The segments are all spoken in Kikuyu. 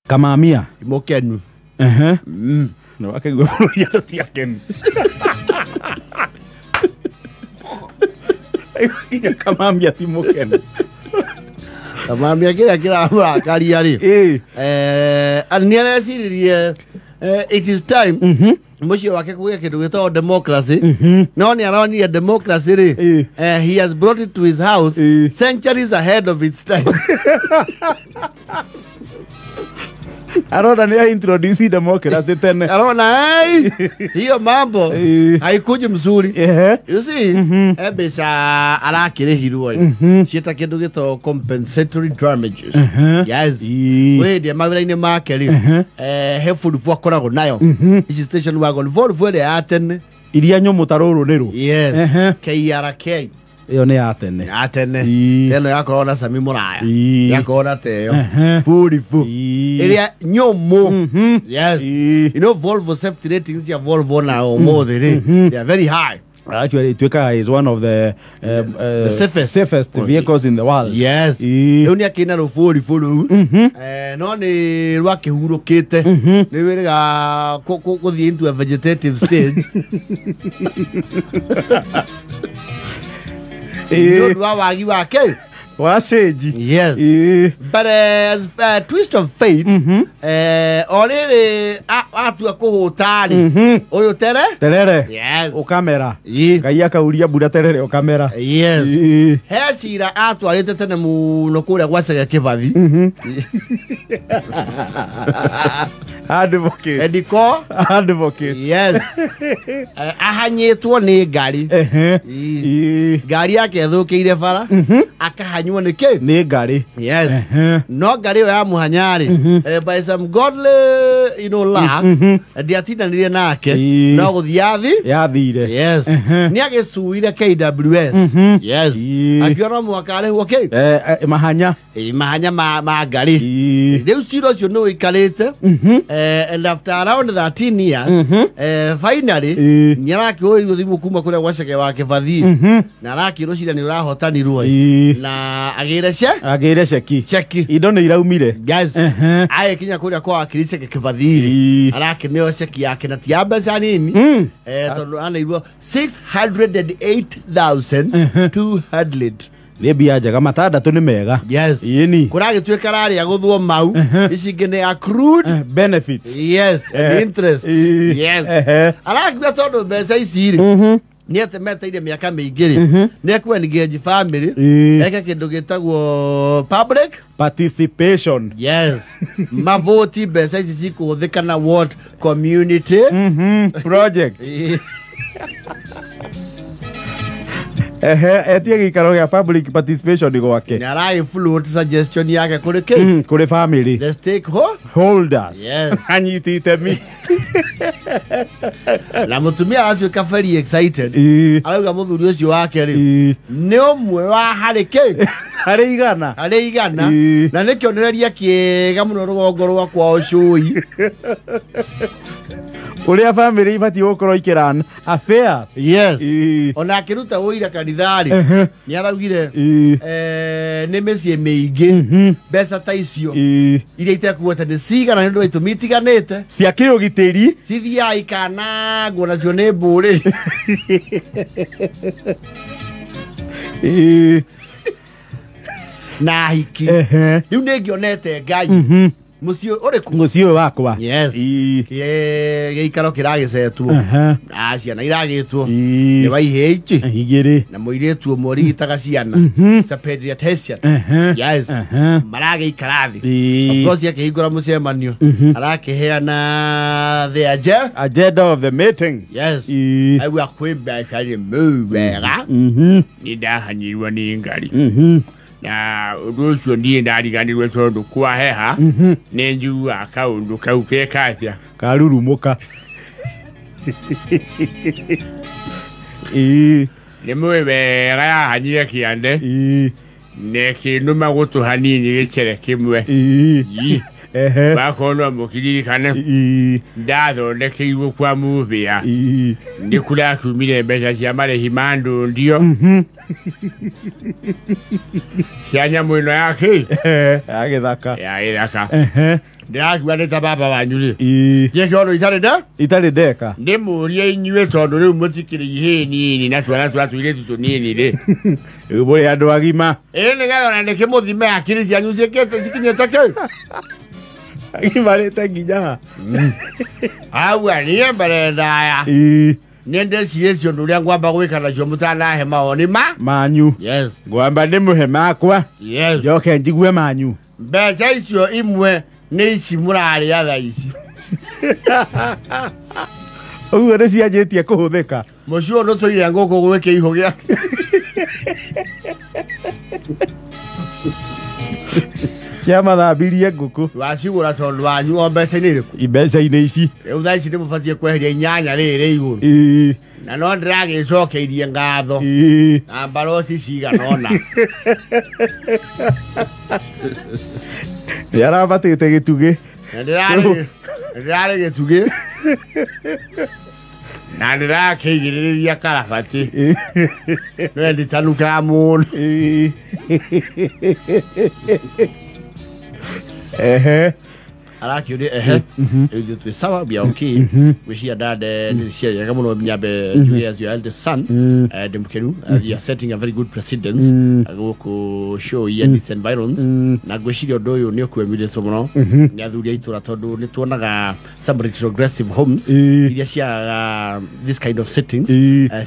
Kamamia Mokenu. Ehe. No akaigua bũrũri andũ ti akenu. Nginya Kamamia ti mũkenu. Kamamia kĩrĩa kĩramũrakaria rĩ, Ĩĩ. nĩ areciririe it is time mũciĩ wake kũgĩa kĩndũ gĩtagwo democracy, no nĩ aronire democracy rĩ, he has brought it to his house centuries ahead of its time. Arona nĩ a introduce democracy tene. Arona hey, hiyo mambo haikuji mzuri. You see, mbeca arakĩrĩhirwo rĩ, ciĩta kĩndũ gĩtagwo compensatory damages. Yes. Ĩĩ. Wĩ hĩndĩ mawĩra-inĩ make rĩ, he Volvo akoragwo nayo, ici station wagon, Volvo ĩrĩa ya tene. Iria nyũmũ ta rũrũ nĩ rũ. Yes. KRK. Ĩyo nĩ ya tene. Ya tene. Ĩĩ. Ĩno yakoragwo na Sami Mũraya. Ĩĩ. Yakoragwo na teyo. Volvo ĩrĩa nyũmũ. Yes. Ĩĩ. You know, Volvo safety ratings cia Volvo na ũmũthĩ rĩ, they are very high. Actually, ituĩkaga is one of the The safest. safest vehicles in the world. Yes. Ĩĩ. Rĩu nĩ akĩna rũbũribũ rũu, no nĩ rwakĩhurũkĩte, nĩ wĩrĩga gũthiĩ into a vegetative stage nĩ ũndũ wa wagi wake. Wa cenji. Yes. But as a twist of fate, o rĩrĩ atua kũhũta rĩ, ũyũ tere Terere. Yes. Ũkamera. Ĩĩ. Ngai akauria mbura, terere ũkamera. Yes. Ĩĩ. He cira atwarĩte tene mũno kũrĩa gwa Chege Kĩbathi. Advocate. Ediko. Advocate. Yes. Ahanyĩtwo nĩ ngari. Ehe. Ĩĩ. Ĩĩ. Ngari yake ĩthũkĩire bara, akahanywo nĩ kĩ? Nĩ ngari. Yes. Ehe. No ngari ĩyo yamũhanya rĩ, by some godly luck, ndiatindanire nake. Ĩĩ. No gũthiĩ athi Yathire. Yes. Nĩ agĩcuire KWS. Yes. Ĩĩ. Akiona no mũhaka arĩhwo kĩ? Mahanya. Ĩĩ, mahanya ma ngari. Ĩĩ. Rĩu cira ũcio nĩ ũikarĩte, and after around 13 years, finally Ĩĩ. nĩ arakĩhũrĩirwo thimũ kuma kũrĩa gwa Chege wa Kĩbathi, na arakĩrwo cira nĩ ũrahotanirwo na agĩre ce Agĩire ceki. Ceki. Indo nĩ iraumire. Yes. Agĩkinya kũrĩa kwa wakiri Chege Kĩbathi rĩ, arakĩneo ceki yake, na ti ya mbeca nini, tondũ aneirwo 608,200. Nĩ mbia njega, matandatũ nĩ mega. Yes. Ĩni. Kũragĩtuĩka rarĩa gũthwo mau, ici ingĩ nĩ accrued Benefits. Yes, and interest. Ĩĩ. Yes. Ehe. Arakiuga tondũ mbeca ici rĩ, nĩ atemeteire mĩaka mĩingĩ rĩ, nĩ ekũ engage family, Ĩĩ. eke kĩndũ gĩtagwo public participation. Yes, mavoti mbeca ici cikũhũthĩka na what community Project. Ĩĩ. Ehe, etie gĩikaro gĩa public participation gwake. Nĩ aragĩ float suggestion yake kũrĩ kĩ? Kũrĩ family The stakeholder holders. Yes. Anyiti itemi. Na mũtumia aratuĩka very excited. Ĩĩ. Arauga mũthuri ũcio wake rĩ, Ĩĩ. nĩ ũmwe wa harĩ kĩ? Harĩ 100. Harĩ 100. Ĩĩ. Na nĩ kĩonereria kĩega mũno rũgongo rwa kwao cũi. Ũrĩa family ibatiĩ gũkorwo ikĩran affairs. Yes. Ĩĩ. Ona akĩruta ũira kanitha-rĩ, nĩ araugire nĩ mĩciĩ mĩingĩ mbeca ta icio Ĩĩ. iria itekugweta nĩ cigana nĩ ũndũ wa itũmi itiganĩte cia kĩũgitĩri cithiaga ikanangwo nacio nĩ mbũrĩri. Ĩĩ. Na hiki Ehe. rĩu nĩ ngĩonete Ngai mũciĩ ũrĩkũ. Mũciĩ ũyũ wakwa. Yes. Ĩĩ. Gĩikaro kĩragĩcetwo na ciana iragĩtwo Ĩĩ. nĩ wa ihĩĩ ici 2. Na mũirĩtu ũmwe ũrigitaga ciana. It's a pediatrician. Yes. Maragĩikara thĩ. Ĩĩ. Of course akĩhingũra mũcemanio arakĩheana the agenda. Agenda of the meeting. Yes. Ĩĩ. Aigua kwĩ mbeca nĩ mĩu wega, nĩ ndahanyirwo nĩ ngari, na ũndũ ũcio niĩ ndariganirwe tondũ kwaheha nĩ njiguaga kaũndũ kau keka atĩa. Karurumũka. Ĩĩ. Nĩ mũĩ wega yahanyire kĩande Ĩĩ. na ĩkĩnũma gũtũ hanini gĩcere kĩmwe. Ĩĩ. Ii. Wakorwo no mũkiririkane ndathondekeirwo kwa mũbĩa nĩ kũrakiumire mbeca cia marĩhi ma ndũndio cia nyamũ ĩno ya kĩ ya gĩthaka ya gĩthaka ndĩrakiuga nĩ ta baba wanyu rĩ njĩke ũndũ itarĩ nda itarĩ ndeka ndĩmũrie inyuĩ tondũ rĩu mũtikĩrĩ ihĩĩ nini na twana twa tũirĩtu tũnini rĩ rĩu mũrĩ andũ agima ĩĩ nĩgetha ona nĩkĩmũthime hakiri cianyu ciĩkĩte cikinyĩte kĩ agimarĩte nginya ha aua niĩ mbere ndaya nĩ ndĩcirĩtie ũndũ ũrĩa ngwamba gwĩka nacio mũtanahe mawoni ma manyu yes ngwamba ndĩmũhe makwa yes njoke njigue manyu mbeca icio imwe nĩ ici mũrarĩa thaa ici ũguo nĩ cianjĩtie kũhũthĩka mũciĩ ũyũ ndũtũire ngũkũ gwĩ kĩihũ gĩake kĩamathambirie ngũkũ wacigũra tondũ wanyu o mbeca-inĩ irĩkũ mbeca-inĩ ici rĩu thaa ici nĩ mũbatiĩ kweheria inyanya rĩrĩ igũrũ na no ndĩragĩcokeirie ngatho na mbaroci cigana ũna nĩ arabatĩte gĩtugĩ na ndĩrarĩ gĩtugĩ na ndĩrakĩigĩrĩrĩria karabati no nditanukaga mũno ehe arakĩũria ehe ithuĩ twĩ sawa we are okay gwĩciria dad nĩ ciria rĩega mũno nyambe njuge as your eldest son ndĩ mũkenu you are setting a very good precedence gũkũ show and its environs na ngwĩciria ũndũ ũyũ nĩ ũkwemithĩtwo mũno nĩ athuri a itũra tondũ nĩ tuonaga some retrogressive homes iria ciagaga this kind of settings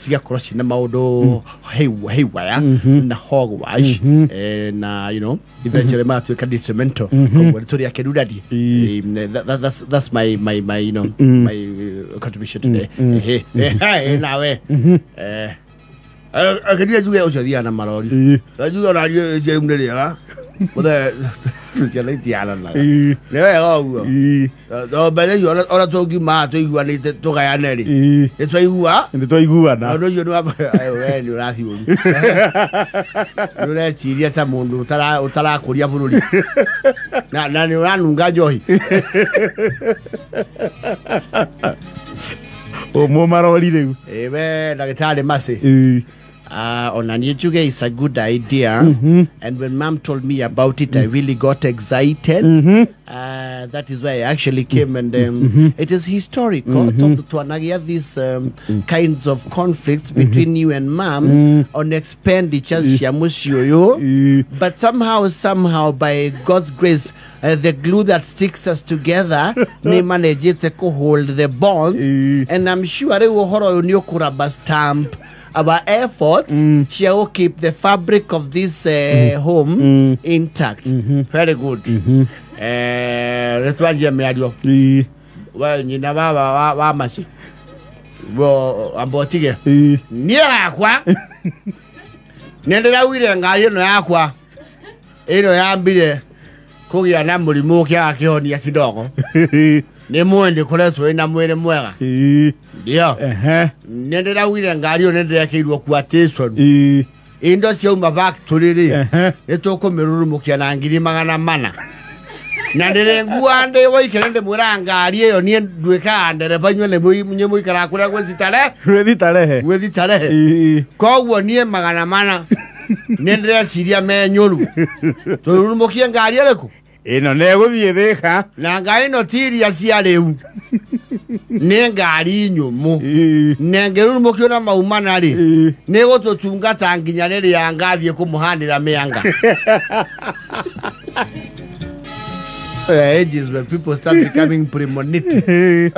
cigakorwo ciĩna maũndũ haywire na hogwash na you know eventually magatuĩka detrimental koguo nĩ tũrĩ akenu daddy. That's my you know my contribution today. Hey nawe akedia njuge ucio thiaga na marori njuge ona niĩ rĩu nĩ rĩega muthe ciana itihananaga nĩ wega ũguo tondũ mbeca icio ona tũngiuma tũiguanĩte tũgayane rĩ nĩ twaigua nĩ twaiguana ũndũ ũcio we nĩ ũrathiĩ ũru nĩ ũreciria ta mũndũ ũtarakũria bũrũri na nĩ ũranunga njohi ũmwe marori rĩu we ndagĩtarĩ Mercy ona niĩ njuge it's a good idea. And when mom told me about it, I really got excited. That is why I actually came, and it is historical tondu twanagia these kinds of conflicts between you and mom on expenditures cia mũciĩ ũyũ, but somehow by God's grace, the glue that sticks us together nĩ managete ku hold the bonds, and I'm sure rĩu ũhoro ũyũ nĩ ũkũraba stamp our efforts shall keep the fabric of this home intact. Very good. Let's watch mĩario. We nyina baba wa Mercy bo ambotige niĩ hakwa nĩ ndĩraugire ngari ĩno yakwa ĩno yambire kũgĩa na mũrimũ ũkĩaga kĩhonia kidogo nĩ mwĩndĩ koretwo ĩna mwĩrĩ mwega ndio nĩ ndĩraugire ngari ĩyo nĩ ndĩrekĩirwo quotation indo ciauma factory rĩ nĩ tũkũmĩrurumũkia na 400,000 na ndĩrĩ ngua ndĩ waikere ndĩmwĩraga ngari ĩyo niĩ nduĩkaga ndereba inyuĩ nĩ mũikaraga kũrĩa gwĩ citarehe koguo niĩ 400 nĩ ndĩreciria menyũru tũrurumũkie ngari ĩrĩkũ ĩno nĩgũthiĩ Thĩka na ngari ĩno ti iria cia rĩu nĩ ngari nyũmũ na ĩngĩrurumũkio na maumana rĩ nĩ gũtũtungata nginya rĩrĩa ngathiĩ kũmũhandĩra mĩanga. Ages where people start becoming premonitive.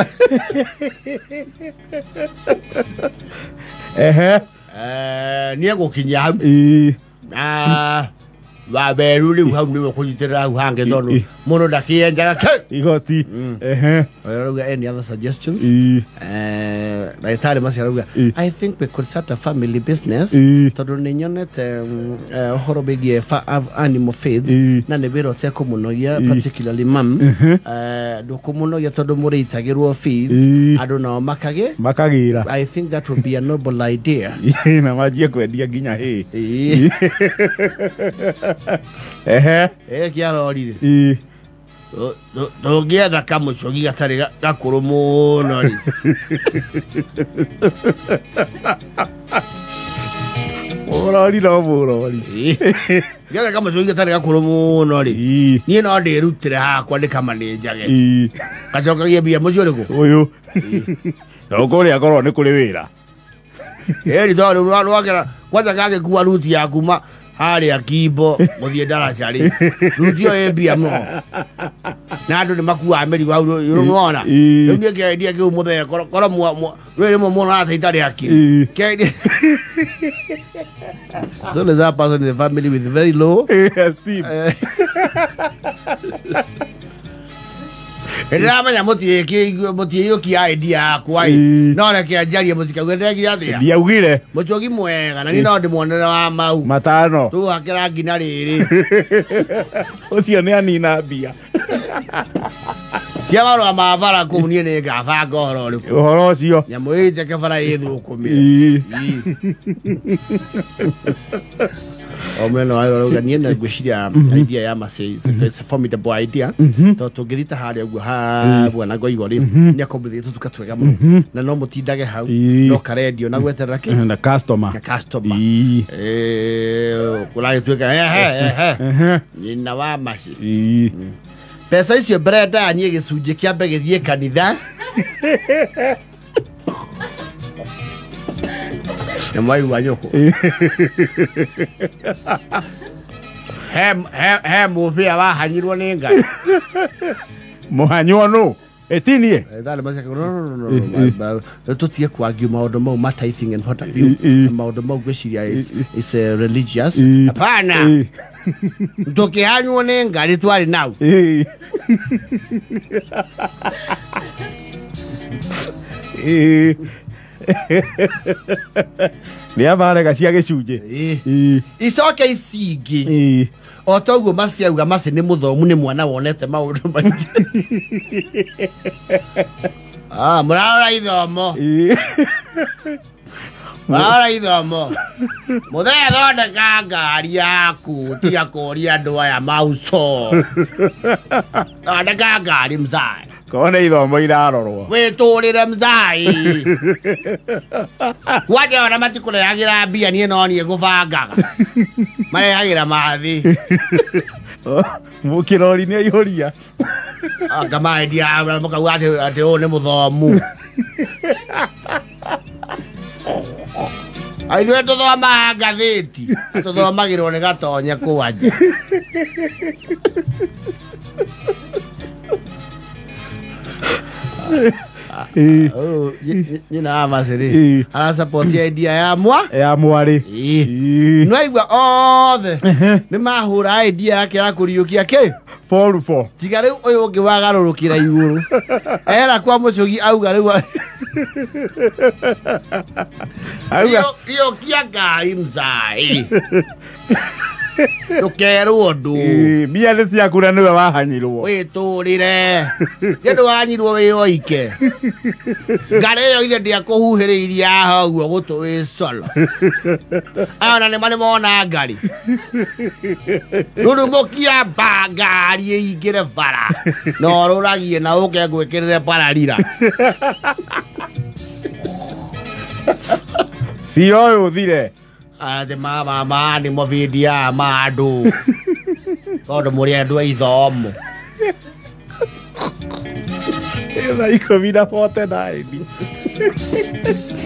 Niĩ ngũkinyia hau waberu rĩu hau nĩwe kũnyitĩrĩra hau hangĩ tondũ mũndũ ndakĩenjaga kĩ igoti. Arauga any other suggestions? Ndagĩtarĩ Mercy arauga I think we could start a family business tondũ nĩ nyonete ũhoro wĩgiĩ animal feeds na nĩ wĩra ũtekũmũnogia particularly mum ndũkũmũnogia tondũ mũrĩitagĩrwo feeds andũ nao makagĩra. I think that would be a noble idea na manjie kwendia nginya hĩ. Ehe kĩarorire Tũngĩetha kamũcogi gatarĩ gakũrũ mũno rĩ. Mũrori no mũrori. Ngĩetha kamũcogi gatarĩ gakũrũ mũno rĩ. Niĩ no ndĩrutĩre hakwa ndĩkamanĩnjage. Gacokagie mbia mũciĩ ũrĩkũ? Ũyũ. Na kũrĩa korwo nĩ kũrĩ wĩra. Ĩni tondũ rwakĩra kwanja gagĩkua ruti ya kuma harĩa Kimbo gũthiĩ ndaraca rĩ. Ruti ĩyo ĩ mbia mũno. Na andũ nĩ makuaga mĩrigo hau nĩwona. Rĩu niĩ kĩendia kĩu mũthee korwo rwĩ rĩmwe mũno arata itarĩ akiri. Kĩendia. So there's that person in the family with very low esteem. Ndĩramenya mũtiĩyũkia idea yakwa ĩ. No reke njarie mũtikauge ndĩrekire atĩa. Ndiaugire. Mũcogi mwega na niĩ no ndĩmuonere wa mau. Matano. Tũhake rangi na rĩrĩ. Ũcio nĩ anina mbia. Cia marũa ma bara kũu niĩ nĩ ngabanga ũhoro ũrĩkũ. Ũhoro ũcio. Nyamũ ĩ njeke bara ĩthũkũmĩre. O mwena wa rauga niĩ na ngwĩciria idea ya Masai it's a formidable idea. Tondũ tũngĩthiĩ ta harĩa ũguo ha bwana Ngoigo rĩ nĩ akombithia tũtuka twega mũno na no mũtindage hau no karendio na gweterera kĩ na customer na customer kũragĩtuĩka ehe nyina wa Masai mbeca icio mbere ndaya niĩ gĩcunjĩ kĩambe gĩthiĩ kanitha nĩ mwaigua nyũkũ. He mũbĩa wahanyirwo nĩ Ngai. Mũhanywo nũ? Ĩtinie. No tũtige kwangiu maũndũ mau ma tithing and what have you. Maũndũ mau ngwĩciria is religious. Hapana. Tũkĩhanywo nĩ Ngai twarĩ nau. Nĩ abarega cia gĩcunjĩ. Icoke ici ingĩ. O toguo Maci auga Maci nĩ mũthomu nĩ mwana wonete maũndũ maingĩ. Mũrarora ithomo. Mũrarora ithomo. Mũthee thondeka ngari yaku tiga kũria andũ aya mauco. Thondeka ngari mzai. Korwo nĩ ithomo irarorwo. Wĩtũrĩre mzai. Kwanja ona matikũrehagĩra mbia niĩ no niĩ ngũbangaga. Marehagĩra mathi. Mũkĩrori nĩ aihũria. Ngamaendia mũkauga atĩ ũyũ nĩ mũthomu. Ithuĩ tũthomaga ngathĩti. Tũthomagĩrwo nĩ Gatonye kwanja. Nyina wa Maci rĩ arasupport idea ya mwa ya mwarĩ. Nĩwaigua othe nĩ mahũra idea yake ya kũriũkia kĩ 4-4. Tiga rĩu ũyũ ũngĩ wagarũrũkĩra igũrũ era kwa mũcogi auga rĩu auga riũkia ngari mzai. Ndũkerwo ũndũ. Mbia nĩ ciaku na nĩwe wahanyirwo. Wĩtũrĩre. Nĩ ndwanyirwo wĩ oike. Ngari ĩyo ithe ndĩakũhuhĩrĩirie haha ũguo gũtũ wĩ colo. Aya ona nĩ marĩ mona ngari. Rurumũkia mba ngari ĩingĩre bara. Na ũrũragie na ũke ngwĩkĩrĩre pararira. Cira ũyũ ũthire. Atĩ mama nĩ mũbindia ma andũ. Tondũ mũrĩ andũ a ithomo. Thaa 10:49.